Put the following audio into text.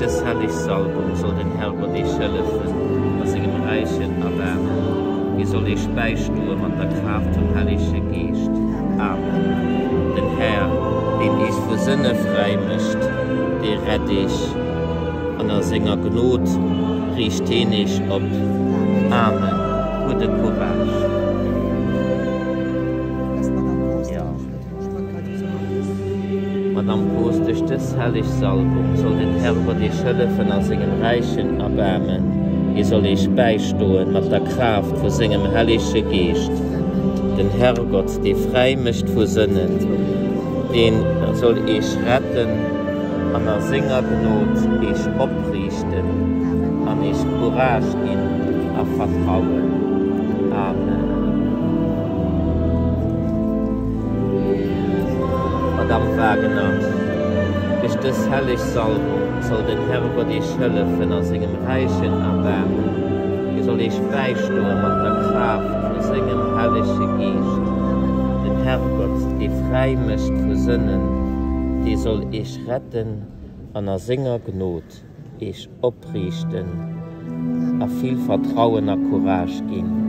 dës helleg Salbung soll den Herrgott iech hëllefen a sengem räichen Erbaarmen. Hie soll iech bäistoe mat der Kraaft vum Hellege Geescht. Amen. Den Här, deen iech vu Sënne fräi mécht, dee rett iech, an a senger Gnod riicht hien iech op. Amen. Gudde Courage. Madame Poos, duerch dës helleg Salbung soll den Herrgott Iech hëllefen a sengem räichen Erbaarmen. Hie soll Iech bäistoen mat der Kraaft vu sengem hellege Geescht. Den Herrgott, dee fräi mécht vu Sënnen, dee soll Iech retten an a senger Gnod Iech opriichten an Iech Courage ginn a Vertrauen. Amen. Madame Wagener, duerch dës helleg Salbung soll den Herrgott Iech hëllefen a sengem räichen Erbaarmen. Hie soll Iech bäistoe mat der Kraaft vu sengem hellege Geescht. Den Herrgott, dee fräi mécht vu Sënnen, dee soll Iech retten an a senger Gnod Iech opriichten a vill Vertrauen a Courage ginn.